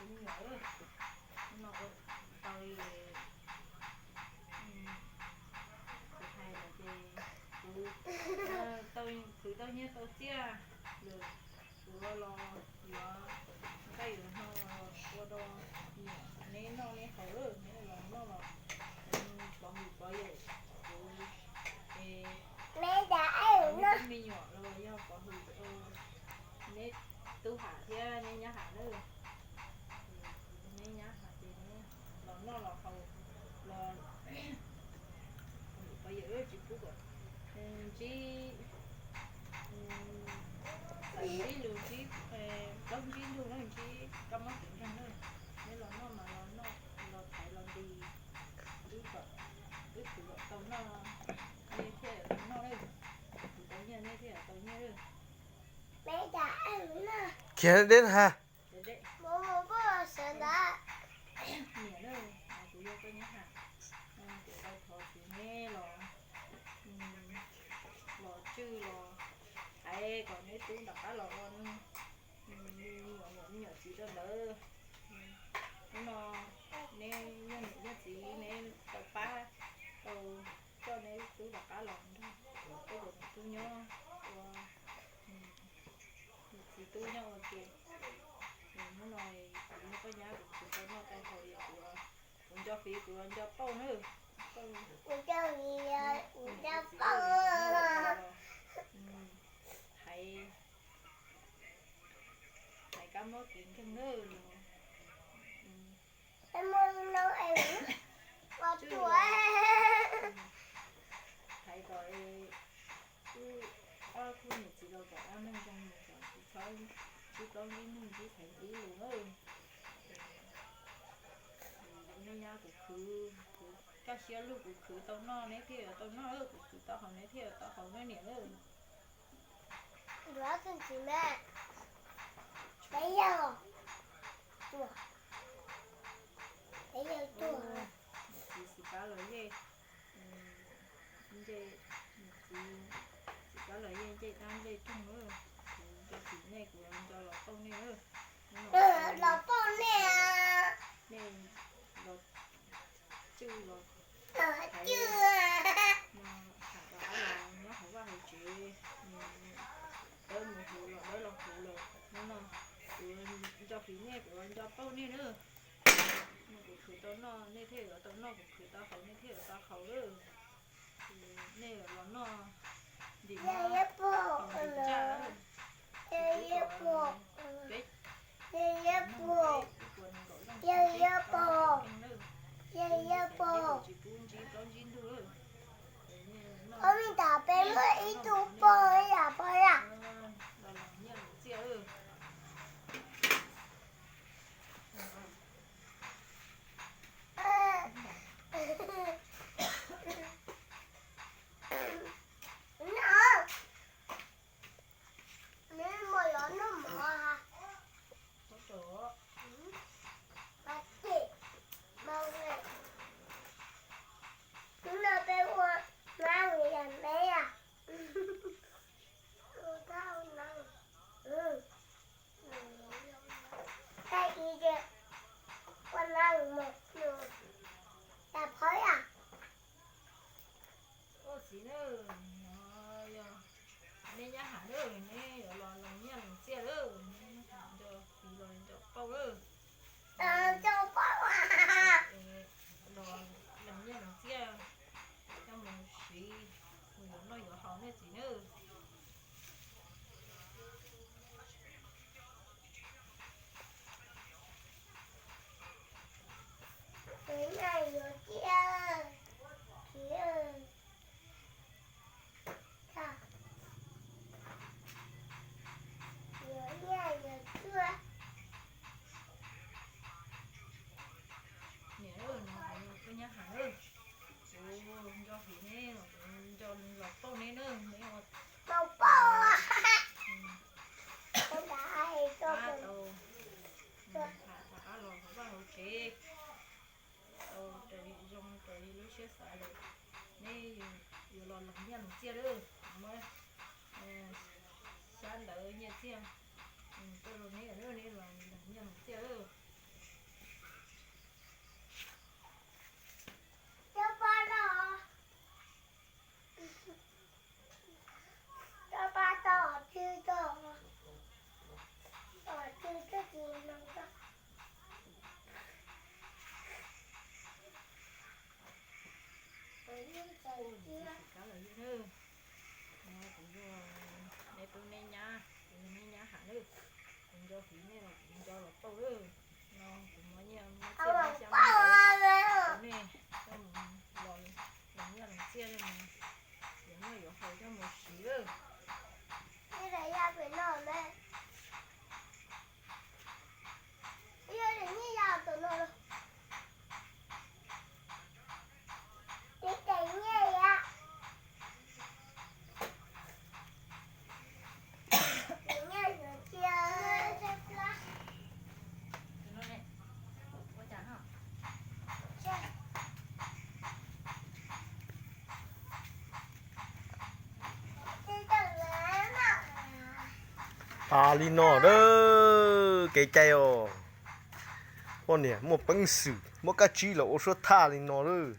Me nyuam, hnub no ua tau li kuv hais lawm ces kuv tau khwv tau nyiaj tau txiaj lawm, kuv los yuav nqaij yuav hno ua rau neb noj neb haus lawm, neb los noj los pov hwm pov yawm kuv es neb me nyuam los yog pov hwm neb tub Ham thiab neb nyab Ham lawm. Neb nyab Ham ces neb los noj los haus los pov hwm pov yawm tsis pub kom ntsib txawm ntsib lus ntsib plaub ntsib ntug na, ntsib kab mob kev ntseeg na. Neb los noj mas los noj, los thaiv los nqis, wb kom wb khwv kom tau noj, nej thiaj tau noj lawm, khwv tau nyiaj nej thiaj tau nyiaj lawm. Khiav deb ha. Niam na, kuv yog koj nyab Ham, kuv tau thov kuv neb los, los tswj los thaiv kom neb tub rov qab los ua me nyuam niam me nyuam txiv rau ntawd. Hnub no neb yog niam yog txiv neb tau pab tau coj neb tub rov qab los nrog peb cov niam tub nyob ua niam txiv tub nyob ua ke. Hnub no kuv yog koj nyab kuv khwv tau noj tau haus es kuv, kuv nco fiv kuv nco pauj na. Kuv nco fiv kuv nco pauj. Thaiv, thaiv kab mob kev ntseeg na. Thaiv kom wb ob khub niam txiv los kom ob neeg zoo mus kom tsis txhob ntsib plaub ntsib ntug ntsib thaiv ntsib lus na. Nej nyab kuv khwv, kuv kaj siab lug kuv khwv tau noj neb thiaj yuav tau noj, kuv khwv tau haus neb thiaj yuav tau haus na niam na. Txiv xim kab los yej, nce, txiv xim kab los yej ncej dab ncej roog, kuv nco txim nej kuv nco los pauj nej. Los pauj nej, nej los tswj los thaiv, no, tham rov qab los nyob hauv vaj hauv tsev, dawb mus huv los dawb los huv lawm. Hnub no kuv nco fiv nej kuv nco pauj nej na. Kuv khwv tau noj nej thiaj yuav tau noj, kuv khwv tau haus nej thiaj yuav tau haus lawm. Nej los noj ntim mov haus ntim ntsaj, peb puas nees nkaum leej, peb tau nees nkaum leej lawm, tsis pub ntsib plaub ntsib ntug lawm. Ov, me tas peb muaj ib tug pog yam pog yam. Los los nyiaj los txiaj lawm. Hnub no peb ua mab yam meb yam. Ua mab mus, yam phauj yam. Ua txiv na, no yog neb nyab Ham lawm, neb yuav los los nyiaj los txiaj lawm, neb nyab Ham nco fiv los nco pauj lawm. Nco pauj, los los nyiaj los txiaj, coj mus siv, mus yuav noj yuav haus nej txiv na. Yuav nyiaj yuav txiaj, txiv. Yuav nyiaj yuav txiaj. Niam, no kuv yog koj nyab Ham na, kuv nco fiv neb, kuv nco los pauj neb na, neb ua, los pauj, tab tau tham rov qab los hauv vaj hauv tsev, tau raws li zoo raws li lub siab xav lawm, neb yuav los los nyiaj los txiaj lawm, muab xyab ntawv nyiaj txiaj tuaj rau neb, neb los los nyiaj los txiaj lawm. Nej tub nej nyab, kuv yog nej nyab ham lawm, kuv nco kuv nej los kuv nco los tau lawm. No kuv muab nyiaj muab txiaj muab xyab muab ntawv rau nej coj mus los, los nyiaj los txiaj coj mus yuav noj yuav haus coj mus siv lawm. Tas li no lawm, kev cai os. Poj niam muaj peev xwm muab kab tsib los ua suab thaj li no lawm.